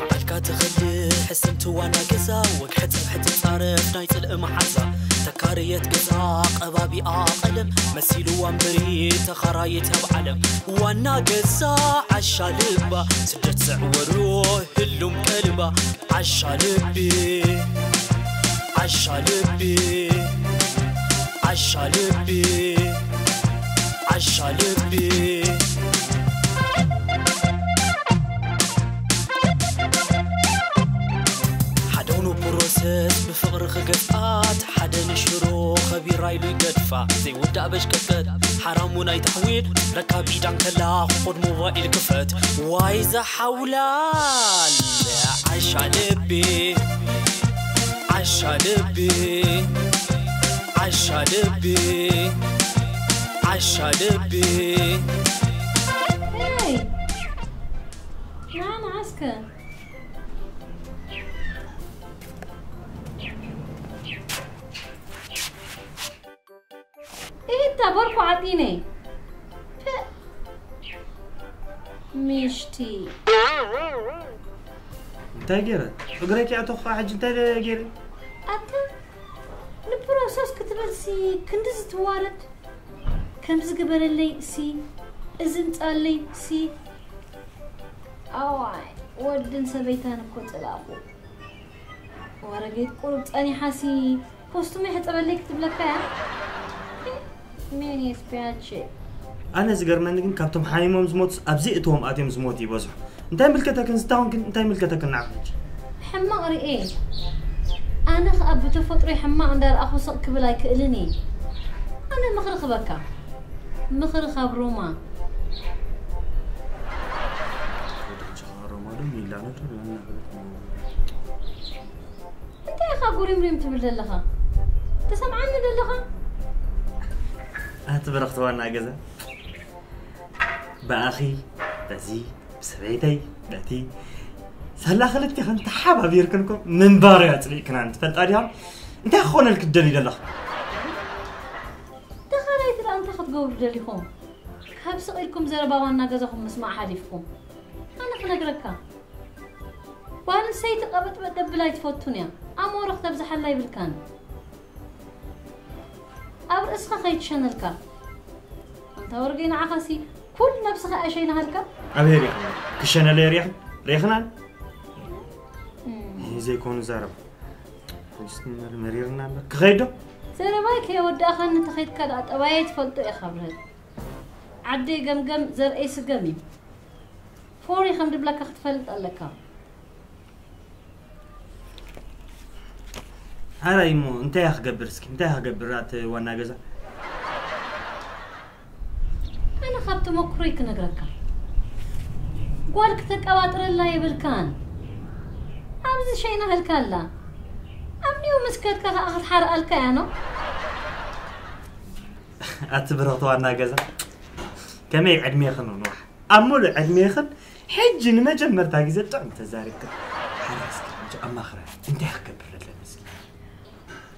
ባዕልካ ትኸልእ ሕስምቲ ዋና ገዛ፣ ወግሐ ጽብሒ ትጻረፍ ናይ ጽልኢ መሓዛ። ተካርየት ገዛ ቀባቢኣ ቀለም፣ መሲልዋ እምበሪ ተኻራይት ኣብ ዓለም። ዋና ገዛ ዓሻ ልባ፣ ስደት ዘዕወሮ ህሉም ቀልባ። ዓሻ ልቢ፣ ዓሻ ልቢ፣ ዓሻ ልቢ፣ ዓሻ ልቢ። ሓደ ንብሮ ሰብ ብፍቕሪ ክገፍኣ፣ እቲ ሓደ ንሽሮ ኸቢራ ኢሉ ይገድፋ። ዘይውዳእ በሽቀጥቀጥ፣ ሓራም እውን ኣይተሕዊል። ረካብ ኢዳን ከላ፣ ክኾድ ሞባይል ክፈት። ዋይ ዘሓውላል፣ ዓሻ ልቢ፣ ዓሻ ልቢ፣ ዓሻ ልቢ፣ ዓሻ ልቢ። Hey! ና ንዓ እስከ። ኢታ በርኩ ዓጢነ። ፐ-፣ ምሽቲ። እንታይ ገይረ? እግረይ ኪኣቶ ኸዓ ሕጂ እንታይ ገይረ? ኣታ ንፕሮሰስ ክትበልሲ ክንዲ ዝትዋረድ። ከምዚ ግበረለይ ሲ፣ እዚ ምጻለይ ሲ። ኣዋይ፣ ወድን ሰበይታን እኮ ጸላእኹ። ወረጌት ቁሩብ ጸኒሓሲ ኮስቱመይ ሕጸበለይ ክትብለካ እያ። ሜን የስፒያቼ። ኣነ ዝገርመኒ ግን ካብቶም ሓሚሞም ዝሞቱስ ኣብዚ እትዎም ኣትዮም ዝሞቱ ይበዝሑ። እንታይ ምልከተክን ዝታውን ግን እንታይ ምልከተክን ንዓኺ ሕጂ? ሕማቕ ርኤ። ኣነ ኸኣ ብተፈጥሮይ ሕማቕ እንዳረኣኹ ስቕ ክብል ኣይክእልን እየ። ኣነ ምኽሪ ክበካ። ምኽሪ ካብ ሮማ። ሮማ ዶ ሚላኖ ዶ ዶ እናበለት ነው። እንታይ ኢኻ ጉሪምሪም ትብል ዘለኻ? ትሰምዓኒ ዘለኻ? ኣቲ በረኽቲ ዋና ገዛ። ብኣኺ፣ በዚ፣ ብሰበይተይ፣ በቲ፣ ሳላ ክልቲኽን ተሓባቢርክን እኮ ምንባር እያ ጽሊእክናን ትፈልጣ ዲኻ? እንታይ ክኾነልኪ ትደልዪ ዘለኻ? ተኻራይቲ ደኣ እንታይ ክትገብሩ ደሊኹም? ካብ ስቕ ኢልኩም ዘረባ ዋና ገዛኹም ምስማዕ ሓሊፍኩም። ኣነ ክነግረካ። ጓል ኣንስተይቲ ቀበጥበጥ ደብል ኣይትፈቱን እያ። ኣእምሮ ክተብዝሓላ ይብልካን። ኣብ ርእስኻ ከይትሸነልካ። ኣንታ ወርገይ ንዓኻሲ ኩል ነብስኻ እያ ሸይናሃልካ። ኣበይ ሪኢኽና? ክሸነለ ሪኢኽ-፣ ሪኢኽናን? እም። ይህ ዘይኮኑ ዘረባ። ሕጅስ መሪርና እምበር። ክኸይድ ዶ? ዘረባይ ከየወዳእኻኒ ተኸይድካ ደኣ ጠባየይ ትፈልጦ ኢኻ ብረት። ዓደይ ገምገም ዘርእይ ስገም እዩ። ፎሪ ከም ድብለካ ክትፈልጥ ኣለካ። ሓራይ እሞ እንታይ እያ ክገብር እስኪ? እንታይ እያ ክገብር ኣቲ ዋና ገዛ? ኣነ ካብ ተመኩሮይ ክነግረካ። ጓል ክተቀባጥረላ የብልካን። ኣብዚ ሸይናሃልካ ኣላ። ኣብ ኒው ምስ ከድካ ከኣ ክትሓርኣልካ እያ ኖ? ኣቲ ብርኽቲ ዋና ገዛ። ከመይ ዕድሜኽን ንዋሕ? ኣብ ሙሉእ ዕድሜኽን ሕጂ ንመጀመርታ ግዜ ጥዑም ተዛሪብክን። ሓራይ እስኪ ሕጂ ኣማኽረኒ። እንታይ ክገብር ኣለኒ እስኪ?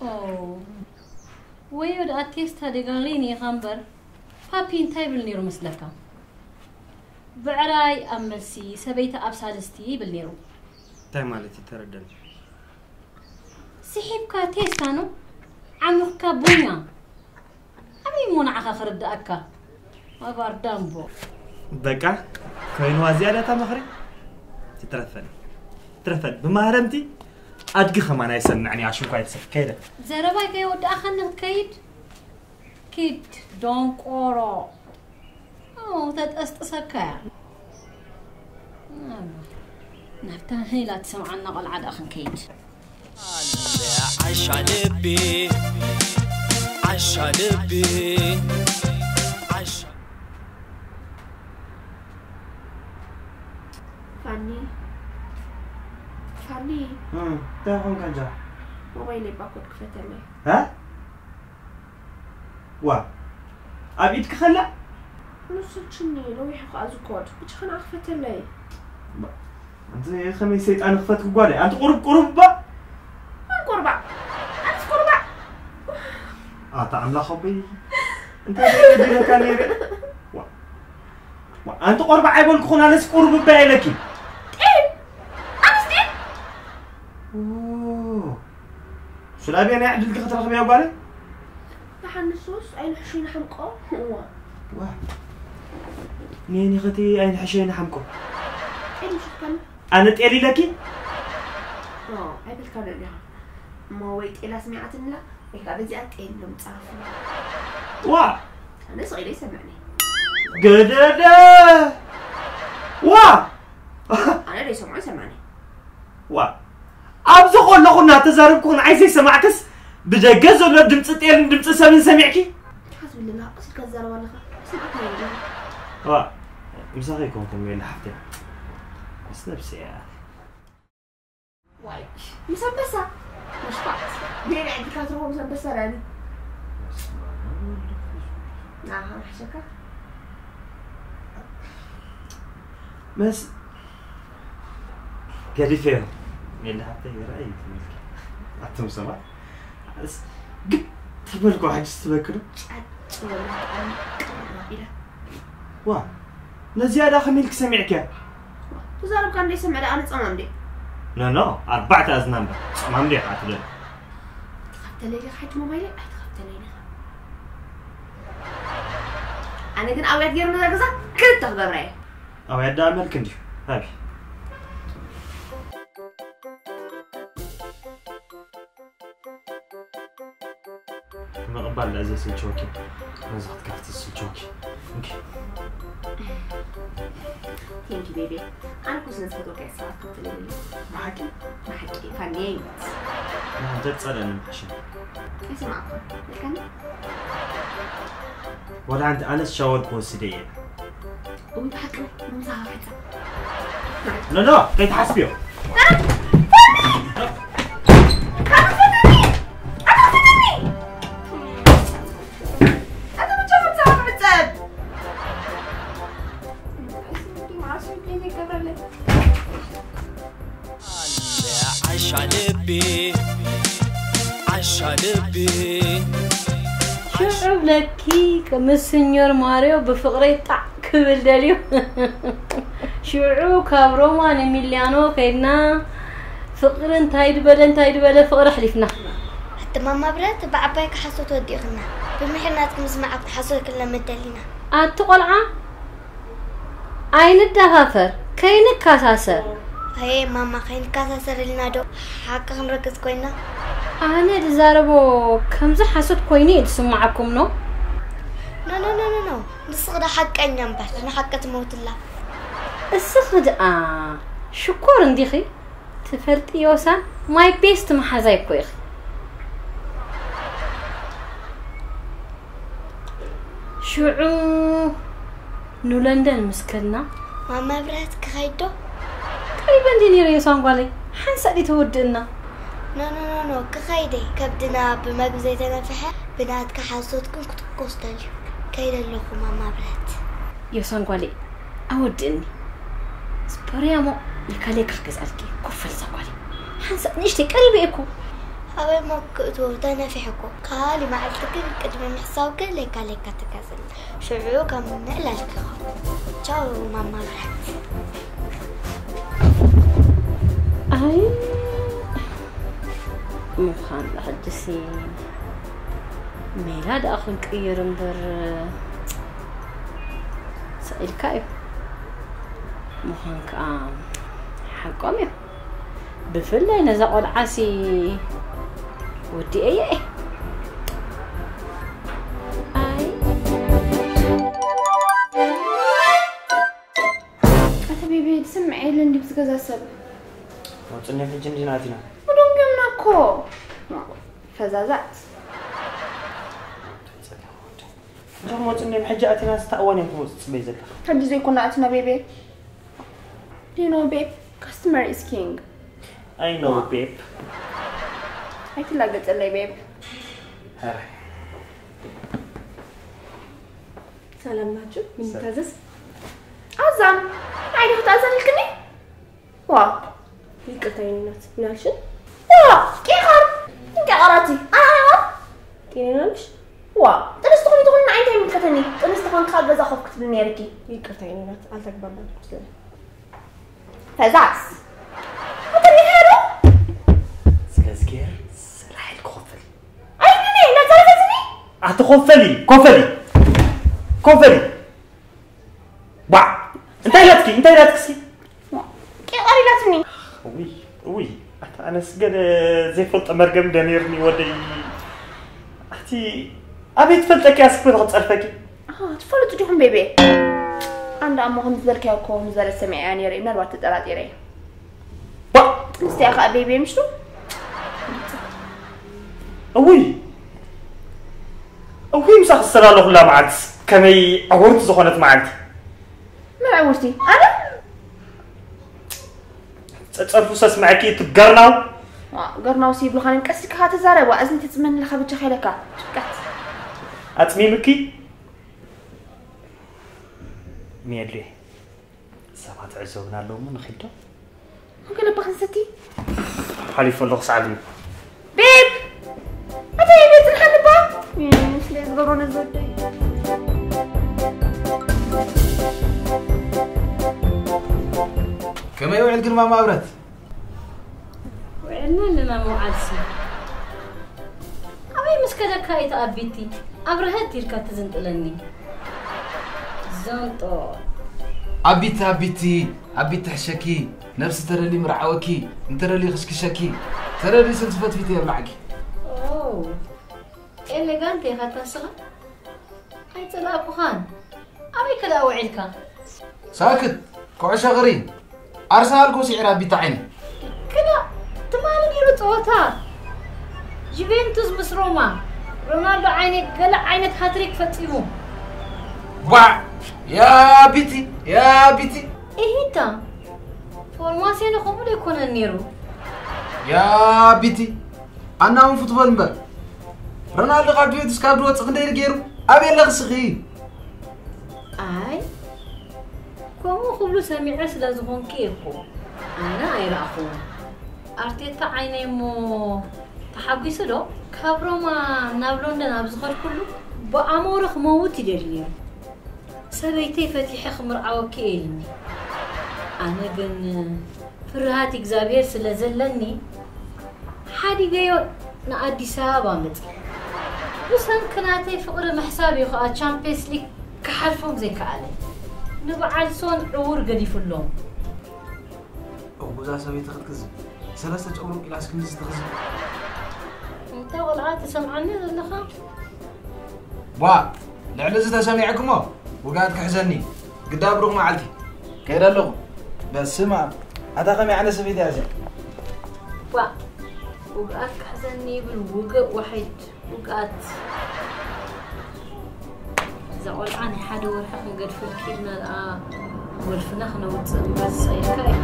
ኦ፣ ወዮ ደኣ ቴስታ ዴጋሊኒ ኢኻ እምበር፣ ፓፒ እንታይ ይብል ነይሩ መስለካ? ብዕራይ ኣብ መልሲ፣ ሰበይቲ ኣብ ሳልስቲ ይብል ነይሩ። እንታይ ማለት እዩ? ተረደኒ። ስሒብካ ቴስታ ነው፣ ዓሚኽካ ቡኛ። ኣበይ እሞ ንዓኻ ክርድኣካ? ኣባር ዳምቦ። በቃ፣ ኮይንዋ ዝያዳ እታ ምኽሪ። ትትረፈኒ። ትረፈኒ። ብማህረምቲ ኣድጊ ከማን ኣይሰምዕን እያ፣ ኣሽንኳይ ትሰፍ። ከይደ። ዘረባይ ከየወዳእኻኒ ክትከይድ? ኪድ፣ ዶንቆሮ። ኦ፣ ተጠስጥሰካ እያ። ናብታ ሄላ ትሰምዓና ቆልዓ ደኣ ክንከይድ። ዓሻ ልቢ፣ ዓሻ ልቢ፣ ዓሻ ፋኒ፣ ፋኒ። እም፣ እንታይ ኾንካ እንጃ? ሞባይለይ ባኮድ ክፈተለይ። እ? ዋ ኣብ ኢድኪ ከላ ንሱ ችኒ ነዊሑ ከኣ ዝኮድ ብቻ ከነኣ ክፈተለይ ኣንቲ ከመይ ሰይጣን ክፈትኪ ጓለይ ኣንቲ ቁሩብ ቁሩብ እባ ኣንቆርባ ኣንስ ቆርባ ኣታ ኣምላኽ ኣቦይ እንታይ ደይበድለካ ነይረ ዋ ዋ ኣንቲ ቆርባ ኣይበልኩኹን ኣነስ ቁሩብ እባ ኢለኪ ጤን ኣንስ ጤን ሱላብያ ናይ ዕድልኪ ክትረኽብያ ጓለይ ንሓንሱስ ኣይንሕሹ ይንሓምቆ እዋ ዋ ኔኒኸቲ ኣይንሕሸ ይንሓምቆ ጤን ምሽፍከን ኣነ ጤል ኢለኪ ኣይበልካን ኢኻ እሞ ወይ ጤላ ስሚዓትንላ ወይ ከዓ በዚኣ ጤል ኢሎም ፃረፉ ዋ ኣነ ስቕ ኢለ ይሰምዕኒ ገደደ ዋ ኣነ ደይሰምዖ ይሰምዕኒ ዋ ኣብዚ ከለኹ እናተዛረብኩ ንዓይ ዘይሰማዕክስ ብደገ ዘሎ ድምፂ ጤልን ድምፂ ሰብን ሰሚዕኪ ትሓዝ ብልና ቀስ ኢልካ ትዛረብ ኣለኻ ስምዓት ዋ ምሳኺ ይኮንኩም ሜላ ሓፍተይ ምስ ነብሲ እያ ዋይ ምስ ኣንበሳ ምሽኳት ገይረ ዕድልካ ትረኽቦ ምስ ኣንበሳ ዳኒ ኣሃ ማሕሸካ መስ ገዲፈዮ ሜላ ሓፍተይ ይረኣይ ትምልኪ ኣቶም ሰባት ኣስ ግድ ተበልኩ ሕጅስ ትበክሩ ጫጭ ወላ ብጣዕሚ ቅርብ ኢላ ዋ ነዚኣ ዳ ከመይ ኢልክ ሰሚዕክያ ተዛረብካ እንደ ይሰምዕ ደኣ ንጸማም ደ ኖ ኖ ኣርባዕተ ኣዝና እምበር ጸማም ደ ኣትበል ተኸፍተለይ ዲኻ ሓጅ ሞባይለይ ኣይተኸፍተለይ ዲኻ ኣነ ግን ኣውያት ገይሩ ነዛ ገዛ ክልተ ክገብራ እየ ኣውያት ደኣ መልክ እንዲዩ ሃቢ ምቕባል ደኣ ዘይስልቸወኪ ነዚ ክትከፍቲ ዝስልቸወኪ እንኪ ቴንኪ ቤቢ ኣነ እኮ ስለ ዝፈትወካ እየ ሰባት ክትልልኒ ብሓቂ ብሓቂ ፋንየ ይመት ንሓንተት ጸለኒ ምሓሸ ይስማዕኩ ልከኒ ወላ ሓንቲ ኣነስ ሻወር ክወስደ እየ እዊ ብሓቂ ምምሳኻ ሕፃ ኖ ኖ ከይትሓስብዮ ኣታ ብቻ ከምዛ ክዕጸብ ዓሻ ልቢ ዓሻ ልቢ ሽዑ ብለኪ ምስ ስኞር ማርዮ ብፍቕረይ ጣዕ ክብል ደልዩ ሽዑ ካብ ሮማ ንሚልያኖ ከይድና ፍቕሪ እንታይ ድበለ እንታይ ድበለ ፍቕሪ ኣሕሊፍና ኣቲ ማማ ብረት ብዓባይ ክሓሶት ወዲእኽና ብምሒር ናትኩም ዝመዓብቲ ሓሶት ክለመድ ደሊና ኣቲ ቆልዓ ኣይንደፋፈር ከይንከሳሰር ኣየ ማማ ከይንከሳሰር ኢልና ዶ ሓቂ ክንረግጽ ኮይና ኣነ ድዛረቦ ከምዚ ሓሶት ኮይኑ እዩ ዝስምዓኩም ኖ ኖኖኖኖኖ ንስኺ ዶ ሓቀኛ እምበር ንሓቂ ትመውትላ እስኺ ደኣ ሽኮር እንዲኺ ትፈልጢ ዮሳን my best መሓዛይ እኮ ኢኺ ሽዑ ንለንደን ምስ ከድና ማማ ብርሃት ክኸይድ ዶ? ቀሪበ እንዲ ነይረ ዮሳን ጓለይ ሓንሳእ ዲ ተወድእና ኖ ኖ ኖ ኖ ክኸይደ ከብድና ብመግቢ ዘይተነፍሐ ብናትካ ሓሶትኩም ክትኮስ ደልዩ ከይደ ኣለኹ ማማ ብርሃት ዮሳን ጓለይ ኣወድእኒ ስፖርያ እሞ ለካ ሌካ ክገዝኣልኪ ኮፈል እዛ ጓለይ ሓንሳእ ንእሽተይ ቀሪበ እኮ ኣበይ ሞክእቱ ተነፊሕኩ ካሊ መዓልቲ ግን ቅድሚ ምሕሳው ግን ሌካ ሌካ ትገዝል ሽዑ ከም ምዕላልኪ ቻው ማማ ብርሃት ኣይ ምዃን ሕጅሲ ሜላ ደኣ ክንቅይር እምበር ሰኢልካ እዩ ምዃን ከዓ ሓቆም እዩ ብፍላይ ነዛ ቆልዓሲ ወዲኤየ እየ ኣይ ኣተ ቤቤ ትስምዐ የለን ድብዚ ገዛ ሰብ ወፅኔ ሕጂ እንዲና ኣቲና ምዶንገምና እኮ ፈዛዛት እቶም ወፅኔ ሕጂ ኣቲና ዝተኣዋን እዮም ክመፁ ፅበይ ዘለካ ሕጂ ዘይኮና ኣትና ቤቤ You know, babe, customer is king. I know, babe. ኣይትላገፀለይ ቤብ ሕራይ ሰላም ናችሁ? ምን ይታዘዝ? ኣዛን፣ ንዓይ ዲኺ ትኣዘኒ ኢልክኒ? ዋ፣ ይቅርታ የኔ ናት። ምን አልሽን? ዋ፣ ቄኻር፣ ቄኻራቲ። አ፣ አ፣ አ። ጤና ናልሽ? ዋ፣ ጥንስቲ ኾኒ ትኹን ንዓይ እንታይ ይምልከተኒ? ጥንስቲ ኾንካ ኣብ ገዛ ኮፍ ክትብል ነይርኪ። ይቅርታ የኔ ናት፣ አልተግባባንም ስለዚ። ፈዛዝ። ኣንተ ዲኻ ዶ? ስለዝጌር ስራሕል ክኸፍል። ኣይትኒ፣ እንዳጸረፈትኒ። ኣቲ ኮፈሊ፣ ኮፈሊ። ኮፈሊ። ዋ፣ እንታይ ኢላትኪ? እንታይ ኢላትኪ እስኪ? ዋ፣ ቄቓር ኢላትኒ። ውይ፣ ውይ፣ ኣታ ኣነስ ገለ ዘይፈልጦ መርገም እንደ ነይርኒ ወደይ። ኣቲ ኣበይ ትፈልጠኪ ኣስክፈ ተጸርፈኪ? ኣሃ፣ ትፈልጡ ዲኹም ቤቤ? ኣንዳ ኣሞ ከም ዝበልካዮ እኮ ከም ዝበለ ሰሚዐያ ነይረ፣ ምናልባት ተጠራጢረ እየ። ባ! ምስቲያ ኸኣ ቤቤ ምሽቱ? እውይ! እውይ፣ ምሳኺ ዝሰላለኹላ መዓልትስ ከመይ ዕውርቲ ዝኾነት መዓልቲ። መን ዕውርቲ? ኣነ? ጸጸርፉ ሰስምዐኪ እቲ ገርናው። ዋ፣ ገርናው ሲብልኻን ቀስ ኢልካ ተዛረብ፣ ዋ፣ እዝኒ ተጽመኒ ኣለኻ ብጃኻ ኢለካ። ጭቃት። ኣጽሚምኪ? ሜሌ፣ ሰባት ዕዘቡና ኣለዉ እሞ ንኺድ ዶ? ገለባ ክንሰቲ? ሓሊፉ ኣለኹ፣ ሰዓብ እዩ። ቤብ! ኣታ ቤብ፣ ጽንሓኒ እባ። እም፣ ስለ ዝገብሮ ነዚ ወደይ። ከመይ ውዒልክን ማማ ኣብረት? ውዒልና ኣለና መውዓልሲ። ኣበይ ምስ ከደካ እዩ ተኣቢቲ? ኣብረሀት ኢልካ ትዝንጥለኒ። ዘንጦ። ኣቢቲ፣ ኣቢቲ፣ ኣቢቲ ትሕሸኪ፣ ነብሲ ተደሊ ምርዓወኪ፣ እንተደሊ ክሽክሸኪ፣ ተደሊ ስልሲ ፈትፊቲ የብላዕኪ። ኦ፣ ኤሌጋንት ኢኻ ታስኻ። ኣይጸላእኩኻን። ኣበይ ከ ደኣ ውዒልካ? ሳክት፣ ኩዕሾ እግሪ። ኣርሰናል እኮ ስዒራ ቢታ ዓይኒ። ክላ፣ ትማሊ ነይሩ ጸወታ። ጁቬንቱስ ምስ ሮማ። ሮናልዶ ዓይኒ ገለ ዓይነት ሃትሪክ ፈጺሙ። ቧዕ! ያ ቢቲ፣ ያ ቢቲ። እሂታ፣ ፎርማሲዮን ከምኡ ዶ ኣይኮነን ነይሩ? ያ ቢቲ፣ ኣናውን ፉትቦል እምበር። ሮናልዶ ካብ ጁቬንቱስ ካብ ዝወጽእ ክንደይ ገይሩ? ኣበይ ኣለኺ እስኺ? ኣይ፣ ከምኡ ክብሉ ሰሚዐ ስለ ዝኾንኩ እየ እኮ። ኣነ ኣይረኣኹዎን። ኣርቴታ ዓይነይ እሞ ተሓጒሱ ዶ? ካብ ሮማ ናብ ሎንደን ኣብ ዝኸድኩሉ ብኣሞሪ ክመውት ይደሊ ነይሩ። ሰበይተይ ፈቲሐ ክምርዓወኪ እየ ኢሉኒ። ኣነ ግን ፍርሃት እግዚኣብሄር ስለ ዘለኒ፣ ሓዲገዮ ንኣዲስ ኣበባ መጽእ። ብሰንኪ ናተይ ፍቕሪ ምሕሳብ እዩ ከኣ ቻምፕየንስ ሊግ ክሓልፎም ዘይከኣለ። ንበዓል ሶን ዕዉር ገዲፉሎም። እውዛ ሰበይቲ ክትክዝብ፣ ሰለስተ ጨጉሩ ቂላስ ክንዲ ዝተኽዝብ። እንተ ቆልዓ ትሰምዓኒ ዘለኻ? ቧ፣ ልዕሊ እዚ ተሰሚዕኩሞ፣ ውግኣት ክሕዘኒ። ግዳ ብሩኽ መዓልቲ። ከይደ ኣለኹ። በስመ ኣብ። ኣታ ከመይ ዓይነት ሰበይቲ እያ እዚኣ? ቧ፣ ውግኣት ክሕዘኒ ይብል ውግእ ዋሒድ። ውግኣት። እዛ ቆልዓ ናይ ሓደ ወርሒ ክንገድፈልኪ ኢልና ደኣ ወልፍና ክነውጽእ እምበር ዝጸየካ እዩ።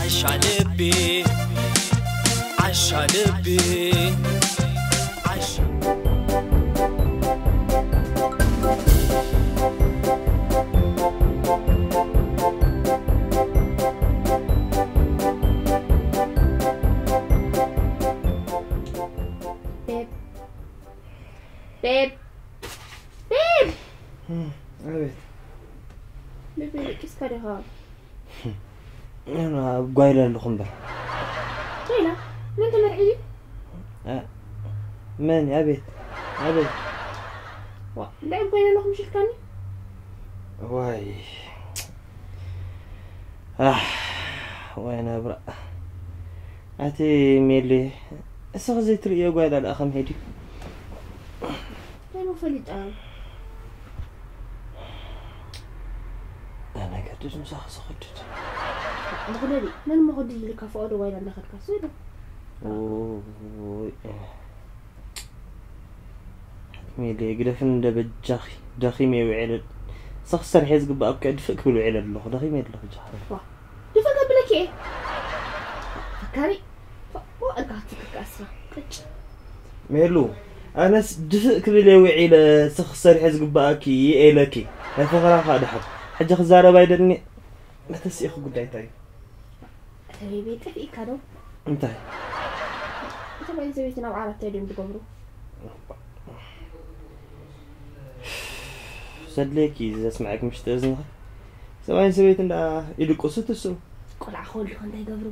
ዓሻ ልቢ፣ ዓሻ ልቢ፣ ዓሻ ቤብ፣ ቤብ፣ ቤብ! እም፣ ኣቤት። ቤብ፣ ደቂስካ ዲኻ? ኣነ ኣብ ጓይላ ኣለኹ እምበር። ጓይላ? መን ተመርዒ ድዩ? እ፣ መን? ኣቤት፣ ኣቤት። ዋ፣ እንታይ ኣብ ጓይላ ኣለኹ ምሽ ኢልካኒ? ዋይ። ኣሕ፣ ወይ ናብራ። ኣቲ ሜሊ፣ እስኺ ዘይትርእዮ ጓይላ ደኣ ከመይ ድዩ? እንታይ እሞ ፈሊጣ? ኣነ ገድድ ምሳኺ ዝኸድድ። መኹደዲ፣ መን መኹደዲ ኢልካ ፈቐዶ ጓይላ እንዳኸድካ እሱ ኢሉ? ኦይ። ሜሊ፣ ግደፍኒ እንደ በጃኺ፣ ደኺመ እየ ውዒለ። ንስኺ ሰርሐ ዝግባእ እኮ ድፍእ ክብል ውዒለ ኣለኹ። ደኺመ እየ ኣለኹ፣ በጃኺ። ዋ፣ ድፍእ ከብለኪ እየ። ፈካሪ፣ ዋ፣ እልካ ክትፍክር ከኣ እስኻ። ቅጭ። ሜሉ፣ ኣነስ ድፍእ ክብል እየ ውዒለ፣ ስኽ ሰሪሐ ዝግባኣኪ እየ ኢለኪ። ናይ ፈኸራ ኸኣ ድሓን። ሕጂ ክዛረብ ኣይደልን እየ። መተስኢኹ ጉዳይ እንታይ እዩ? ሰበይበይ ጠፊእካ ዶ? እንታይ? ሰብኣይን ሰበይትን ኣብ ዓራት እንታይ ድዮም ዝገብሩ? ዘድልየኪ ዘስምዐኪ ምሽጢ እዝንኻ። ሰብኣይን ሰበይትን ደኣ ይድቅሱ ትስኡ። ቆልዓ ክወልዱ ከ እንታይ ይገብሩ?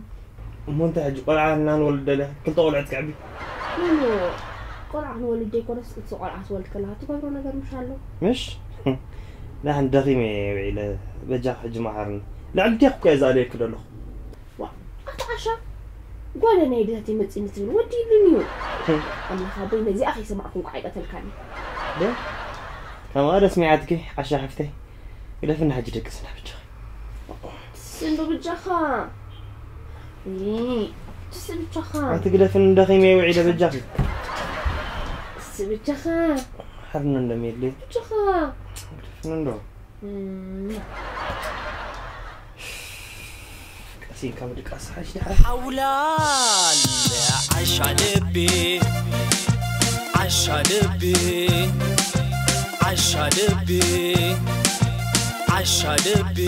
እሞ እንታይ ሕጂ ቆልዓ እናንወልድ ደለ ክልተ ቆልዑ ትክዕቢ? ኖ፣ ኖ፣ ቆልዓ ክንወልድ ዘይኮነስ እቲ ቆልዓ ትወልድ ከለኻ ትገብሮ ነገር ምሽ ኣሎ? ምሽ? ደሓን ደኺመ እየ ውዒለ፣ በጃኻ ሕጂ መሓርኒ። ልዕሊ ዴኽ እኮ እየ ዝኣልየኪ ዘለኹ። ዋ፣ ኣታ ዓሻ፣ ጓለ ናይ ድታት ይመጽእኒ ትብል ወዲ ይብልኒ እዩ። ኣምላኽ ኣቦይ ነዚኣ ከይሰማዕኩ እንኳ ኣይቀተልካኒ። ዶ? ከምኣ ዶ ስሚዓትኪ ዓሻ ሓፍተይ? ግደፍና ሕጂ ደቅስና ብጃኺ። ስንዶ ብጃኻ። እ፣ ትስ ብጃኻ። ኣቲ ግደፍን ደኺመ ውዒለ በጃኺ። ትስ ብጃኻ። ሓርነ እንደሚየድልይ። ብጃኻ። ግደፍን እንዶ። እም። ቀስ ኢልካ ምድቃስ ሓይሽ ድሓር። ሓውላል ዓሻ ልቢ፣ ዓሻ ልቢ፣ ዓሻ ልቢ፣ ዓሻ ልቢ።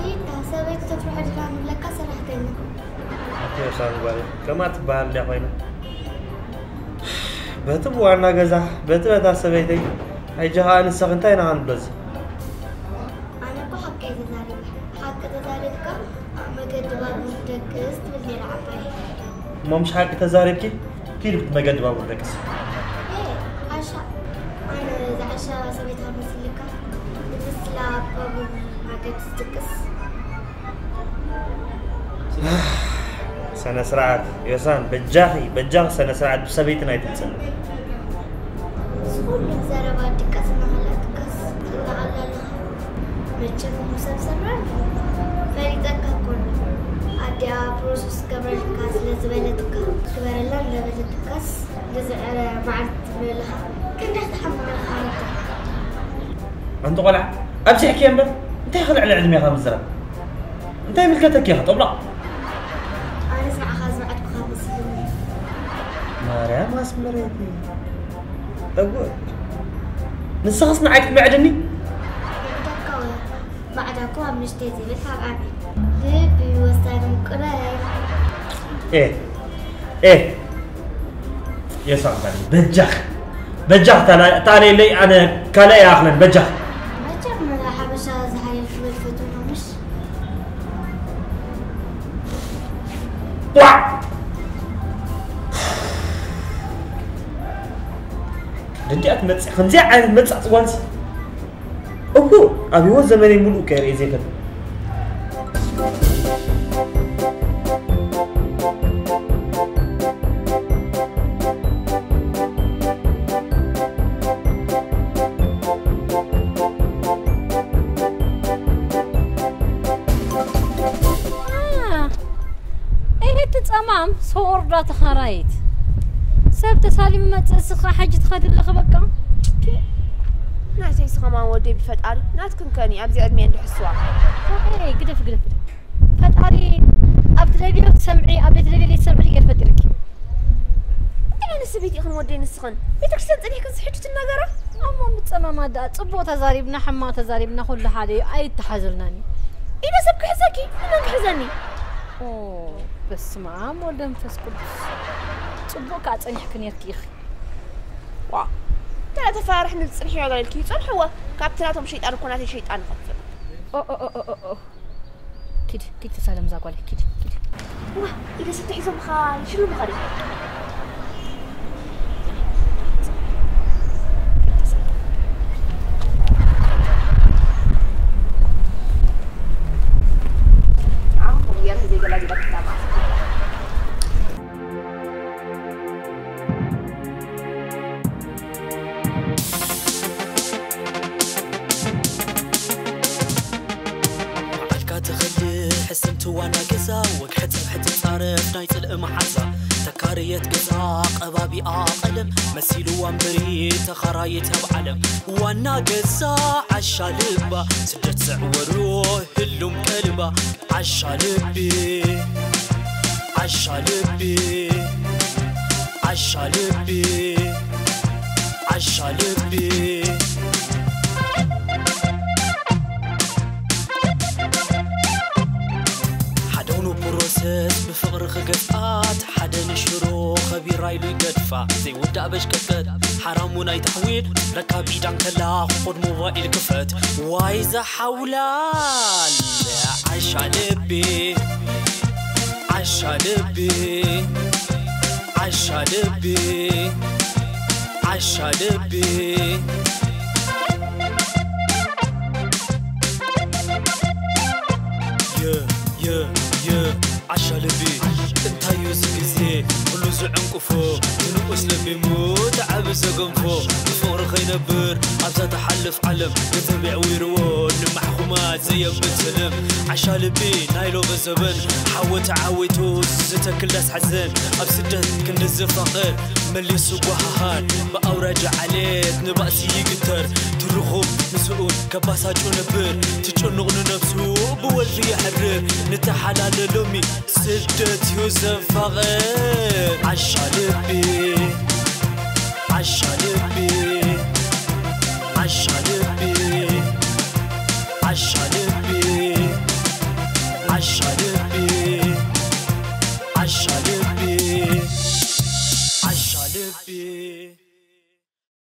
ኢታ ሰበይቲ ተፍርሖ ድላ ንብለካ ሰራሕተኛ። ኣቲ ዮሳን ጓለይ፣ ከምኣ ትበሃል ድያ ኮይና? በቲ ብዋና ገዛ፣ በቲ በታ ሰበይተይ፣ ሕጂ ኸኣ ንስኺ እንታይ ኢና ክንብሎ እዚ? ኣነ እኮ ሓቂ እየ ተዛሪበ። ሓቂ ተዛሪብካ ኣብ መገዲ ባቡር ደቅስ ትብል ነይራ ዓባይ። እሞ ምሽ ሓቂ ተዛሪብኪ? ኪዲ ብቲ መገዲ ባቡር ደቅስ። ኤ፣ ዓሻ፣ ኣነ እዛ ዓሻ ሰበይትኻ መሲልካ? ንብስላ ኣብ ባቡር መገዲ ትድቅስ? ሰነ ስርዓት ዮሳን፣ በጃኺ፣ በጃኺ ሰነ ስርዓት ብሰበይትን ኣይትሕጸኒ። እዚ ኩሉ ዘረባ ድቃስ እናሃለትካስ ትናቐላ ኣለኻ። መቸም እሞ ሰብ ሰራን ፈሊጠካ እኮ ኣለኹ። ኣዲኣ ፕሮሰስ ክገብረልካ ስለ ዝበለትካ፣ ግበረላ እንዳበለትካስ፣ ግዝዐ መዓልቲ ትብል ኣለኻ። ክንደይ ክትሓምም ኣለኻ ኣንታ? ኣንቲ ቆልዓ፣ ኣብዚሕኪ እምበር፣ እንታይ ክልዕሊ ዕድሜኻ ምዝራብ? እንታይ ይምልከተኪ ኢኻ፣ ጠብላቕ? ኣነስ ንዓኻ ዝበዓድኩኻ መሲሉኒ። ማርያም ኣስመረይቲ። እወ። ንስኽስ ንዓይ ክትምዕድኒ? ይዕደካ ወይ? ማዕዳ እኮ ኣብ ንእሽተይ ዝብል ካብ ዓቢ። ልቢ ወሳኒ ምቁራይ። ኤ፣ ኤ፣ የሳቕባኒ፣ በጃኽ፣ በጃኽ፣ ታላ-፣ ታለየለይ፣ ኣነ ካልእ ኣይኣኽለን፣ በጃኽ። መቸም ሓበሻ ዝሓየል ክብል ፈትኖ ምሽ? ዋዕ! ደዲኣ ትመጽእ፣ ከምዚኣ ዓይነት መጻጽ ጓልሲ። እወ፣ ኣብ ህይወት ዘመነይ ምሉእ ከይርእየ ዘይፈልጥ። አ፣ እሄ እቲ ጸማም ሰው ወርዳ ተኻራይት። ሰብ ተሳሊሙ መጽእ፣ እስኻ ሕጂ ትኸዲ ኣለኺ በቃ። ናተይ ስኸማ ወደይ ብፈጣሪ ናትክን ከኒ ኣብዚ ዕድሜ እንድሕስዋ። ዋይ፣ ግደፍ፣ ግደፍ፣ ግደፍ። ፈጣሪ ኣብ ትደልዮ ትሰምዒ፣ ኣብ ዘይትደልዮ ዘይትሰምዒ ገይሩ ፈጢሩኪ። እንታይ ዓይነት ሰበይቲ ኢኽን ወደይ ንስኽን? ቤተክርስትያን ጸኒሕክን ስሕጂ ትናገራ? እሞ ምጸማማ ደኣ ጽቡቕ ተዛሪብና ሕማቕ ተዛሪብና ኩሉ ሓደ እዩ፣ ኣይተሓዘልናን እዩ። ኢነ ሰብ ክሕዘኪ? ንመን ክሕዘኒ? ኦ፣ በስመ ኣብ ወወልድ ወመንፈስ ቅዱስ። ጽቡቕ ከኣ ጸኒሕኪ ነይርኪ ኢኺ። ዋ፣ እንተ ተፈራርሕኒ ዝጽንሕዮ ገለ ኢልኪ፣ ጸንሕዎ። ካብቲ ናቶም ሸይጣን እኮ ናተይ ሸይጣን ይኸፍእ። ኦ፣ ኦ፣ ኦ፣ ኦ፣ ኦ። ኪድ፣ ኪድ ተሳለም እዛ ጓል፣ ኪድ፣ ኪድ። ዋ፣ ኢደ ስተ ሒዞምኻ ይሽልሙኻ ድዩ? መዓልካ ትኸድእ ሕስምቲ ዋና ገዛ፣ ወግሐ ጽብሐ ትጻረፍ ናይ ጽልኢ መሓዛ። ተካርየት ገዛ ቀባቢኣ ቀለም፣ መሲልዋ እምበሪ ተኻራይት ኣብ ዓለም። ዋና ገዛ ዓሻ ልባ፣ ስደት ዘዕወሮ ህሉ ሉም ቀልባ ዓሻ ልቢ ዓሻ ልቢ ዓሻ ልቢ ዓሻ ልቢ ሓደውኑ ፕሮሰስ ብፍቕሪ ክገፍኣት ሓደ ንሽሮ ኸቢራ ኢሉ ይገድፋ ዘይውዳእ በሽቀጥቀጥ ሓራሙ ናይ ተሕዊል ረካብ ኢዳን ከላ ክኾድ ሞባይል ክፈት ዋይ ዝሓውላል ዓሻ ልቢ ዓሻ ልቢ ዓሻ ልቢ ዓሻ ልቢ ዓሻ ልቢ እንታዩ እዚ ግዜ ኩሉ ዝዕንቅፎ ንንኡስ ለቢሙ ተዓቢ ዘገንፎ ብፍቕሪ ከይነብር ኣብዛ ተሓልፍ ዓለም ገንዘብ የዕዊርዎ ንማሕኹማት ዘየብል ስልም ዓሻ ልቢ ናይ ሎሚ ዘበን ሓወ ተዓዊቱ ዝተክል ዳስ ሓዘን ኣብ ስደት ክንዲ ዝፋቐር መሊሱ ጓሃሃር ብኣውራጃ ዓሌት ንባእሲ ይግተር ትርኹም ምስኡን ከባሳጩ ነብር ትጭኑቕ ንነብሱ ብወልፊ የሕርር ንተሓላለ ሎሚ ስደት እዩ ዘፋቐር ዓሻ ልቢ ዓሻ ልቢ ዓሻ ልቢ ዓሻ